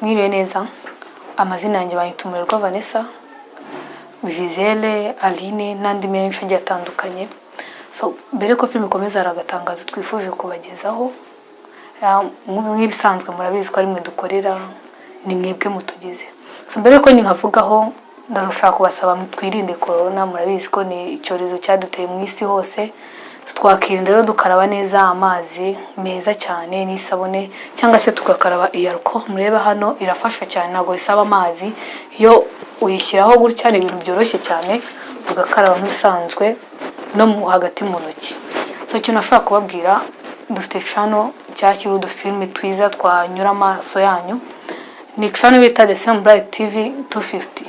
Mwiriwe neza, amazina yanjye banyita Umurerwa Vanessa, Gisele, Aline n'andi menshi agiye atandukanye. So mbere ko filime ikomeza, hari agatangazo twifuje kubagezaho. Nk'ibisanzwe murabizi ko ari mwe dukorera, ni mwebwe mutugize. So mbere yuko nkavugaho, ndashaka kubasaba twirinde corona. Murabizi ko ni icyorezo cyaduteye mu isi hose. Twakirinda rero dukaraba neza amazi meza cyane n'isabune, cyangwa se tugakaraba iyi alcohol mureba hano. Irafasha cyane, ntabwo isaba amazi. Iyo uyishyiraho gutya, ni ibintu byoroshye cyane, ugakaraba nk'ibisanzwe no mu hagati mu ntoki. So ikintu nashobora kubabwira, dufite channel cyashyira udufilimi twiza twanyura amaso yanyu, ni channel bita The Same Bright TV 250.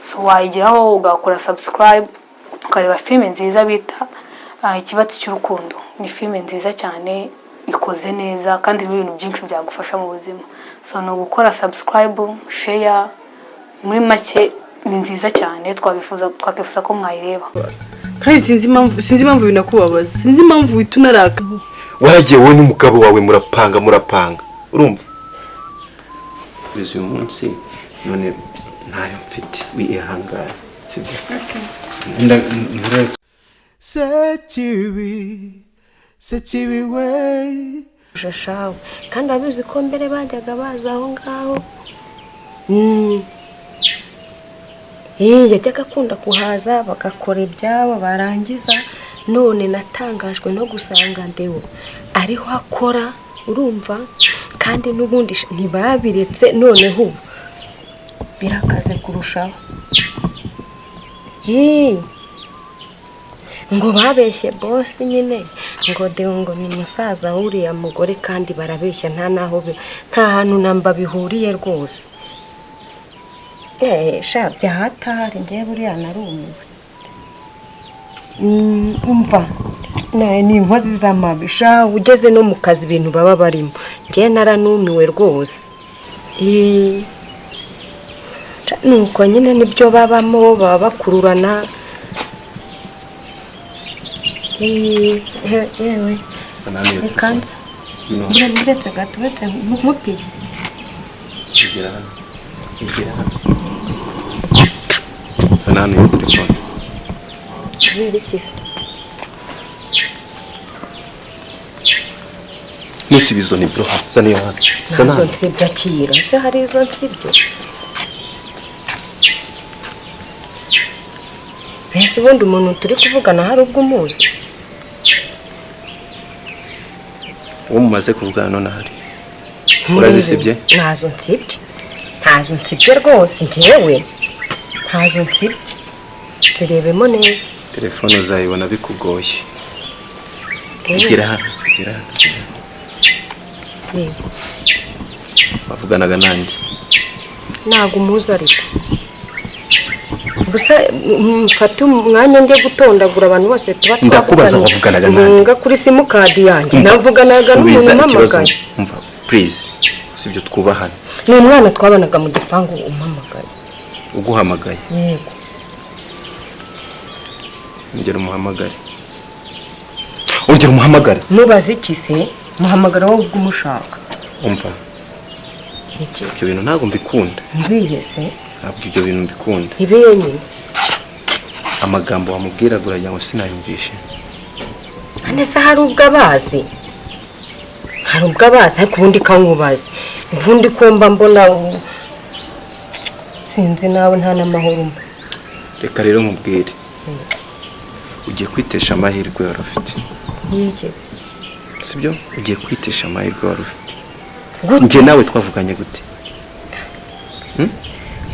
So wayigeraho ugakora subscribe, ukareba filime nziza bita Ikibatsi cy'Urukundo. Ni filime nziza cyane, ikoze neza kandi irimo ibintu byinshi byagufasha mu buzima. So ni ugukora subscribe, share, muri make ni nziza cyane, twabifuza, twakwifuza ko mwayireba. Kandi sinzi impamvu binakubabaza, sinzi impamvu uhita unaraka. Waragiye wowe n'umugabo wawe murapanga, murapanga, urumva? Kugeza uyu munsi none ntayo mfite, wihangane, sibyo? Sekibi, sekibi we! Shawe, kandi abizi ko mbere bajyaga baza aho ngaho. Yajyaga akunda kuhaza bagakora ibyabo barangiza. None natangajwe no gusanga Ndewo ariho akora, urumva? Kandi n'ubundi ntibabiretse, noneho ubu birakaze kurushaho. Ngo babeshye boss nyine ngo Deo ngo ni musaza w'uriya mugore, kandi barabeshya, nta naho nta hantu namba bihuriye rwose. Sha, byahatari, njyewe buriya narumiwe. Umva, ni inkozi z'amabi sha, ugeze no mu kazi ibintu baba barimo, njyewe naranumiwe rwose. Sha, nuko nyine nibyo babamo, baba bakururana. Yewe, reka nza. Uretse gato, uretse nkupiye. Igera hano, igera hano. Zana hano iyo telefone. Kubera iki se? Nusiba izo nimero hano, zana iyo hano, zana Ntazo hano. nsibye, akira se, hari izo nsibye? Mbese ubundi umuntu turi kuvugana hari ubwo umuzi? Uwo mumaze kuvugana none ahari urazisibye? Ntazo nsibye, ntazo nsibye rwose, njyewe ntazo nsibye, zirebemo neza. Telefone uzayibona bikugoye. Igera hano, igera hano, igera hano. Yego. Wavuganaga nanjye? Ntabwo umuzi, ariko gusa mfate umwanya njye gutondagura abantu bose tuba Ndakubaza, twavuganye. wavuganaga nande? Nunga kuri simukadi yanjye, navuganaga n'umuntu Subiza ikibazo. umpamagaye. Umva, please, sibyo, twubahane. Ni umwana twabanaga mu gipangu umpamagaye. Uguhamagaye? Yego. Ongera umuhamagare, ongera umuhamagare. Mubaze iki se? Muhamagara wowe ubwo umushaka. Umva. Iki se? Ibyo bintu ntabwo mbikunda. Ntibiye se? Ntabwo ibyo bintu mbikunda. Ntibiye nyine. Amagambo wamubwiraga uragira ngo sinayumvishe? None se hari ubwo abazi? Hari ubwo abazi? Ariko ubundi kankubaze, ubundi ko mba mbona sinzi nawe, nta n'amahoro umpa. Reka rero nkubwire, ugiye kwitesha amahirwe wari ufite. Yigeze? Sibyo, ugiye kwitesha amahirwe wari ufite. Gute? Njye nawe twavuganye gute?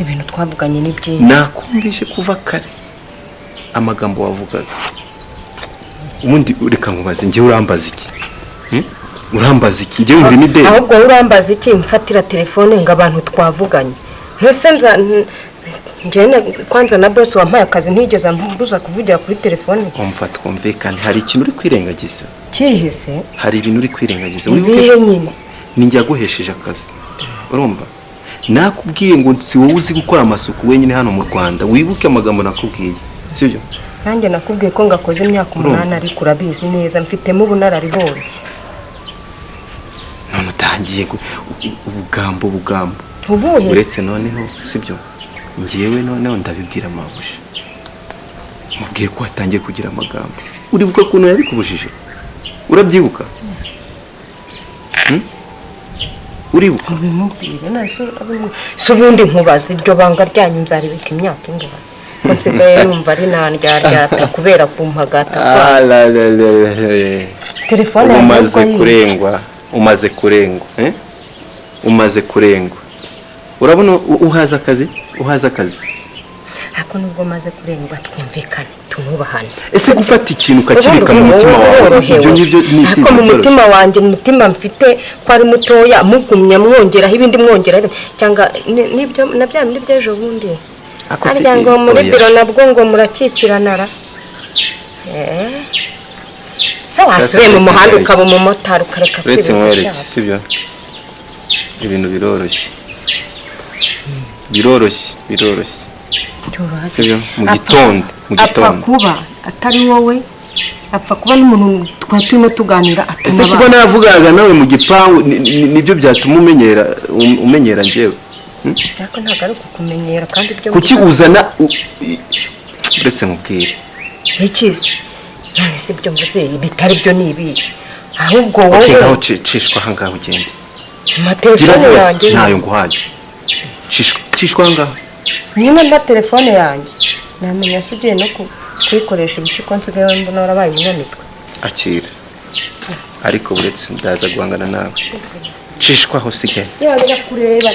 Ibintu twavuganye ni byinshi. Nakumvishe kuva kare amagambo wavugaga. Ubundi reka nkubaze, njyewe urambaza iki? Urambaza iki? Njyewe ngura imideli? Ahubwo wowe urambaza iki? Mfatira telefone ngo abantu twavuganye, ntese nza njyewe kwanza na boss wampaye akazi ntigeze ambuza kuvugira kuri telefone. Umva, twumvikane, hari ikintu uri kwirengagiza. Kihise? Hari ibintu uri kwirengagiza. Ibihe nyine? Ni njye yaguhesheje akazi, urumva? Nakubwiye ngo si wowe uzi gukora amasuku wenyine hano mu Rwanda. Wibuke amagambo nakubwiye, sibyo? Nanjye nakubwiye ko ngakoze imyaka 8, ariko urabizi neza mfitemo ubunararibonye. None utangiye ubugambo, ubugambo. Ubuhe? Uretse noneho, sibyo, ngewe noneho ndabibwira mabuja, mubwiye ko watangiye kugira amagambo. Uribuka ukuntu yabikubujije? Urabyibuka? Uribuka? Ubimubwire si ubundi nkubaza iryo banga ryanyu nzaribika imyaka ingahe, ko nsigaye numva ari nandyaryata kubera kumpagata kwayo? Telefone yanjye Umaze ubwo yihe? kurengwa, umaze kurengwa, eh? Umaze kurengwa. Urabona uhaza akazi, uhaza akazi. Ariko nubwo maze kurengwa, twumvikane, tunubahane. Ese gufata ikintu ukakibika mu Ubundi mutima wowe wawe, worohewe. ibyo ngibyo ni Ariko mu byoroshye. mutima wanjye, mu mutima mfite ko ari mutoya, mugumya mwongeraho ibindi, mwongeraho ibindi. Cyangwa nibyo na bya bindi by'ejo bundi? Ako se- Harya ngo muri oya. biro nabwo ngo murakikiranara. Se wasubiye mu Uretse muhanda nkwereke. ukaba umumotari, ukareka Uretse kwirirwa nkwereke, ushatse. sibyo, ibintu biroroshye, biroroshye, biroroshye. Byoroshye. Sibyo, mu gitondo, mu Apfa gitondo. kuba atari wowe, apfa kuba n'umuntu twari turimo tuganira Ese kuba atanabana. navugaga nawe mu gipangu nibyo byatuma umenyera, umenyera njyewe? Ariko ntabwo ari ukukumenyera, kandi ibyo Kuki mvuga- uzana uretse nkubwire. Ikizi none si ibyo mvuze bitari byo ni ibihe ahubwo? Okay, Wowe ngaho cishwa aha ngaho ugende. Gira amatelefone vuba. yanjye. Ntayo nguhaye. Cishwa, cishwa aha ngaho. Nyine mba telefone yanjye namenya se ugiye no kuyikoresha ibiki, ko nsigaye mbona warabaye umunyamitwe? Akira, ariko uretse ndaza guhangana nawe. Cishwa aho usigaye. Yewe, birakureba.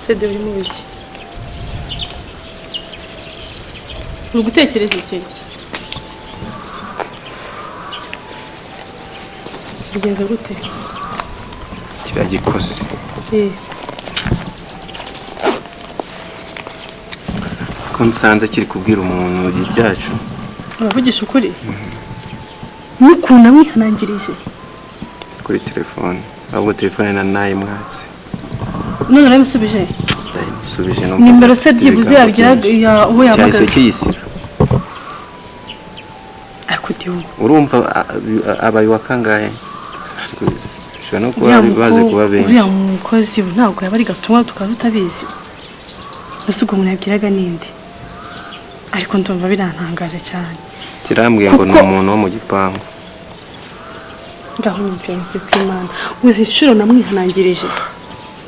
Sede, uri mu biki? Uri gutekereza iki? Bigenze gute? Kiriya gikozi. Siko nsanze kiri kubwira umuntu ibyacu. Uravugisha ukuri n'ukuntu amwihanangirije? Kuri telefone, ahubwo telefone na naye mwatse. None urabimusubije? Ndayimusubije no Nimero se byibuze ibigambo yabyira byinshi. ya uwo Cyahise yahamagara? kiyisiba. Ariko Deo, Urumva abaye wa kangahe? Bishobora no kuba uriya baze kuba benshi. Uriya mukozi ntabwo yaba ari gatumwa tukaba tutabizi? Ese ubwo umuntu yabwiraga ninde? Ariko ndumva birantangaje cyane. Kirambwiye ngo ni umuntu wo mu gipangu. Ngaho nyumvira, nukuri kw'Imana, uzi inshuro namwihanangirije,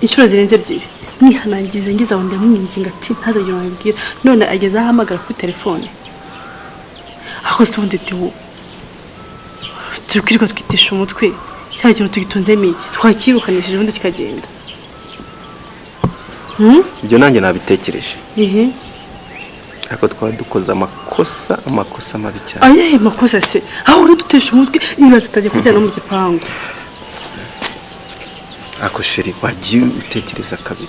inshuro zirenze ebyiri mwihanangiriza, ngeze aho ndamwinginga ati ntazagire uwo abibwira, none ageze aho ahamagara kuri telefone. Aho se ubundi Deo, turi kwirirwa twitisha umutwe, cya kintu tugitunzemo iki? Twakirukanishije ubundi kikagenda. Ibyo nanjye nabitekereje. Ehe. Ariko twaba dukoze amakosa, amakosa mabi cyane. Ayahe makosa se, aho uri dutesha umutwe? Ibaze atajya kujyana no mu gipangu. Ako chéri, wagiye utekereza kabiri.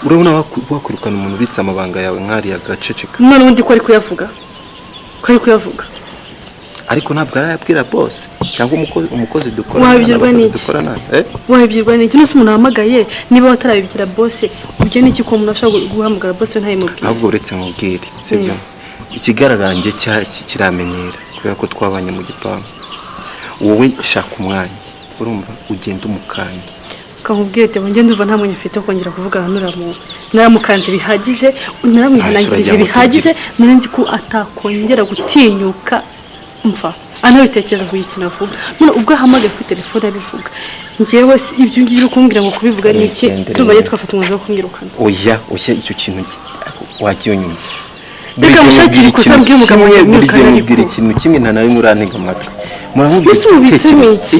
Urabona wakwirukana umuntu ubitse amabanga yawe nk'ariya gaceceka? None ubundi ko ari kuyavuga, ko ari kuyavuga? Ariko ntabwo arayabwira boss cyangwa umukozi dukorana Wabibwirwa n'abakozi n'iki? dukorana, eh? Wabibwirwa n'iki? Nose umuntu wahamagaye, niba watarabibwira boss, ubyo n'iki ko umuntu ashobora guhamagara boss ntayimubwire? Ahubwo uretse nkubwire, sibyo, ikigaragara njye kiramenyera kubera ko twabanye mu gipangu. Wowe shaka umwanya, urumva, ugenda umukange. Kamubwire ati njye ndumva nta mwanya mfite wo kongera kuvugana n'uriya muntu. Naramukanze bihagije, naramwihanangirije Ntacyo bihagije, nari nzi ko atakongera gutinyuka mva anabitekereza ku ikintu avuga. None ubwo ahamagaye kuri telefone abivuga, njyewe ibyo ngibyo uri kumbwira ngo kubivuga ni iki? Nigendere. Ndumva njye twafata umwanzuro wo kumwirukana. Oya, oya, icyo kintu wagiye unyuma. Reka mushakire ikosa mbwire umugabo wanjye Buri gihe mwirukane. mubwira Ariko ikintu kimwe, nta na rimwe urantega amatwi. Muramubwira Ese ubitsemo utekereza. iki?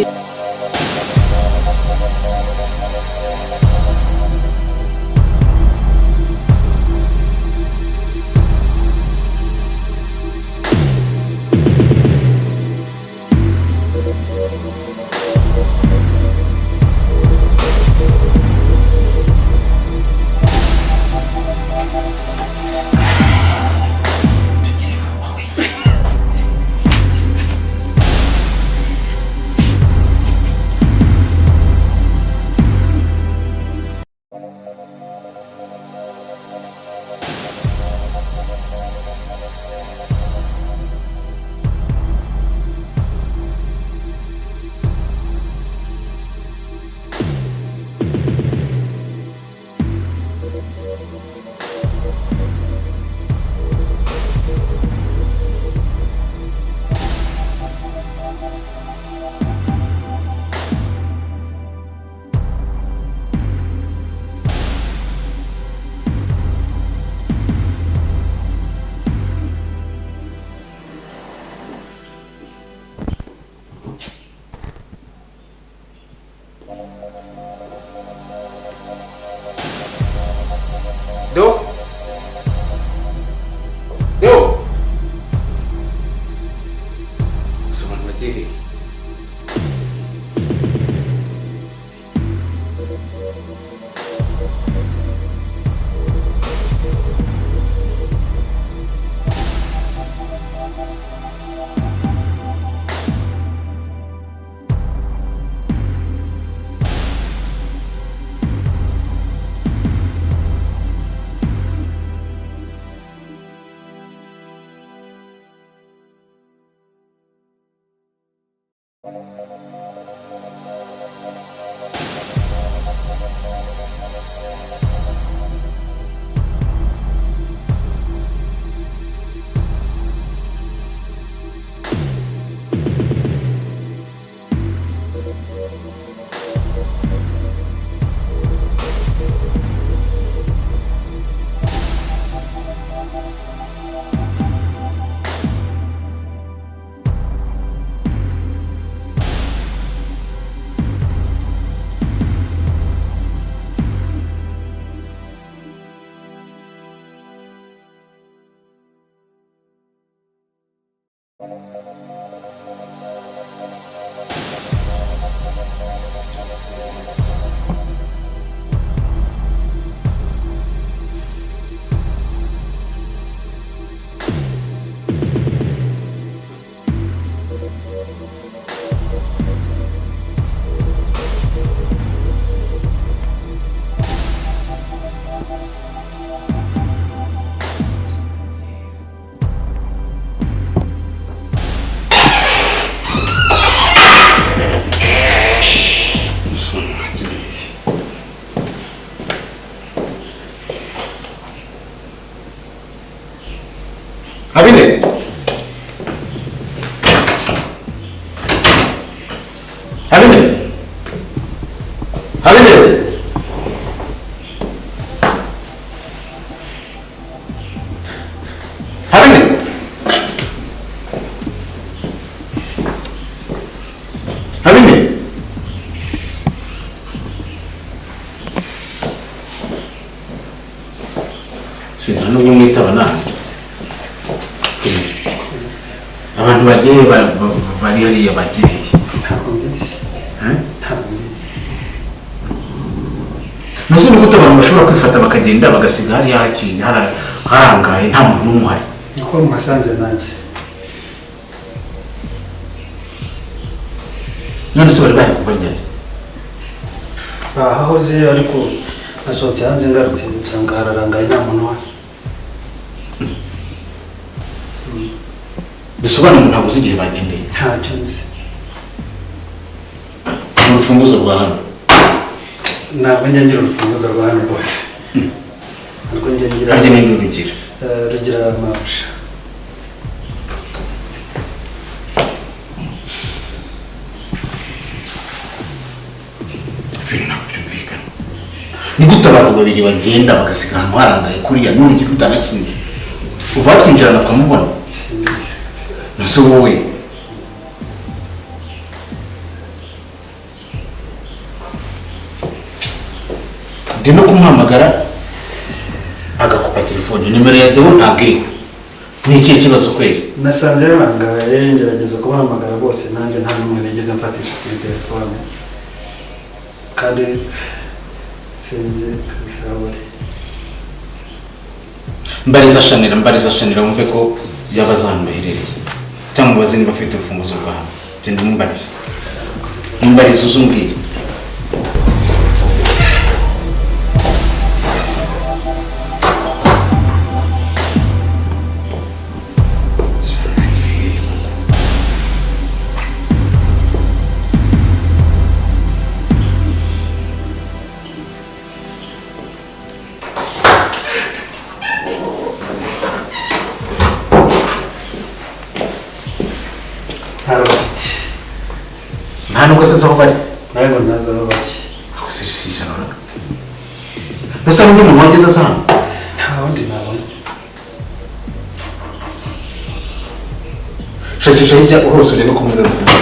Habine. Habine. Habineza. Habine. Habine. Sinta nubwo mwitaba nazi. Abantu bagiye bari hariya bagiye. Ntabwo mbizi. Ntabwo mbizi. Nase ni gute abantu bashobora kwifata bakagenda bagasiga hariya harangaye nta muntu n'umwe uhari? Niko muhasanze nanjye. None se bari bari kuva ryari? Bahahoze ariko nasohotse hanze ngarutse nsanga hararangaye nta muntu uhari. Bisobanura ntabwo uzi igihe bagendeye. Ntacyo nzi. Ni urufunguzo rwa hano. Ntabwo njya ngira urufunguzo rwa hano rwose. Ntabwo njya ngira. Harya ninde urugira? Rugira mabusha. Ibintu ntabwo byumvikana. Ni gute abantu babiri bagenda bagasiga ahantu harangaye kuriya n'urugi rutanakinze? Ubu batwinjirana tukamubona? Simbizi. Ese wowe ndi no kumuhamagara agakupa telefone, nimero ya Deo ntabwo iriho. Ni ikihe kibazo kweli? Nasanze yarangaye ngerageza kubahamagara bose nanjye nta n'umwe nigeze mfatisha kuri telefone, kandi sinzi kabisa aho bari. Mbariza Shanira, mbariza Shanira wumve ko yaba azi ahantu baherereye, cyangwa mubaze niba afite urufunguzo rwa hano. Genda umumbarize, mumbarize uze umbwire. Nta nubwo se aho bari? Ntabwo ntazi aho bari. Mbese n'undi muntu wageze aza hano? Nta wundi nabona. Shakisha hirya hose urebe ko muri rufunguzo.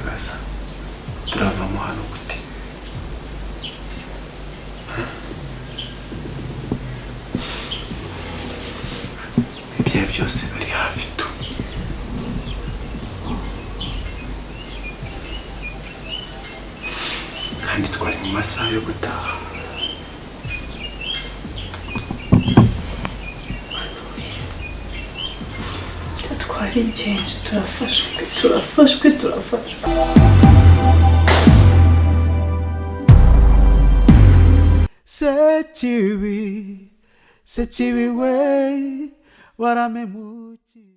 Kwibaza turavamo hano gute? Ibyo byose bari hafi tu. Kandi twari mu masaha yo gutaha. Twarigenje, turafashwe, turafashwe, turafashwe. Sekibi, Sekibi we, waramemukiye.